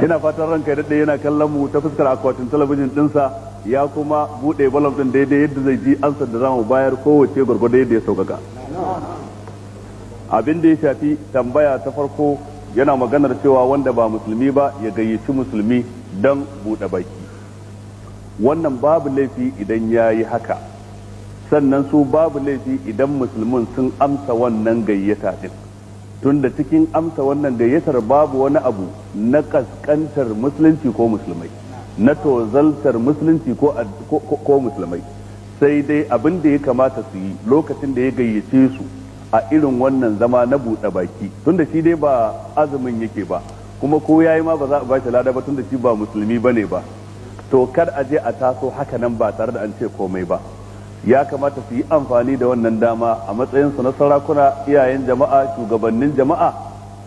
Ina fatan ranka ya daɗe yana kallon mu ta fuskar akwatin talabijin ɗinsa, ya kuma buɗe volume ɗin daidai yadda zai ji ansar da zamu bayar, kowace gwargwado yadda ya sauƙaƙa. Abin da ya shafi tambaya ta farko, yana maganar cewa wanda ba musulmi ba ya gayyaci musulmi don buɗe baki. Wannan babu laifi idan ya yi haka. Sannan su babu laifi idan musulmin sun amsa wannan gayyata din, tunda cikin amsa wannan gayyatar babu wani abu na kaskantar musulunci ko musulmai, na tozaltar musulunci ko musulmai. Sai dai abin da ya kamata su yi lokacin da ya gayyace su a irin wannan zama na buɗe baki, tunda shi dai ba azumin yake ba, kuma ko yayi ma ba za a ba shi lada ba, tunda shi ba musulmi bane ba, to kar a je a taso haka nan ba tare da an ce komai ba. Ya kamata su yi amfani da wannan dama a matsayinsu na sarakuna, iyayen jama'a, shugabannin jama'a,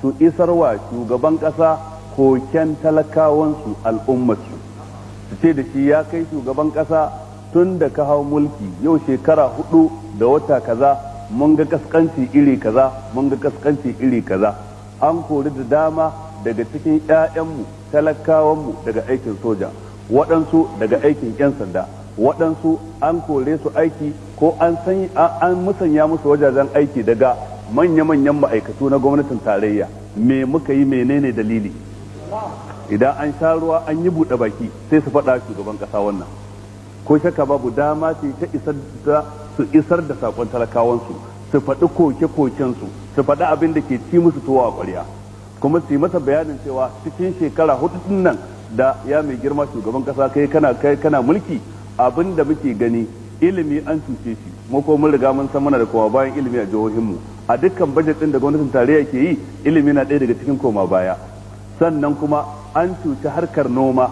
su isarwa shugaban kasa koken talakawansu, al'ummarsu. Su ce da shi: "Ya kai shugaban kasa, tun da ka hau mulki yau shekara 4 da wata kaza, mun ga kaskanci iri kaza, mun ga kaskanci iri kaza. An kori da dama daga cikin 'ya'yanmu, talakawanmu, daga aikin soja, waɗansu daga aikin 'yan sanda, waɗansu an kore su aiki ko an san an musanya musu wajajen aiki daga manya-manyan ma'aikatu na gwamnatin tarayya. Me muka yi? Menene dalili?" Idan an sha ruwa, an yi buɗe baki, sai su faɗa shugaban ƙasa wannan. Ko shakka babu, dama ce ta isar da su isar da sakon talakawansu, su faɗi koke-kokensu, su faɗi abin da ke ci musu tuwo a ƙwarya, kuma su yi masa bayanin cewa cikin shekara 4 ɗin nan da ya mai girma shugaban ƙasa kai kana mulki, abin da muke gani, ilimi an cuce shi. Mu ko mun riga mun san muna da koma bayan ilimi a jihohinmu. A dukkan bajet din da gwamnatin tarayya ke yi, ilimi na ɗaya daga cikin koma baya. Sannan kuma an cuci harkar noma,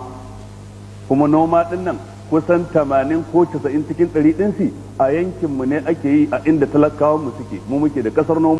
kuma noma din nan kusan 80 ko 90 cikin 100 ɗin a yankinmu ne ake yi, a inda talakawan mu suke. Mu muke da ƙasar noma.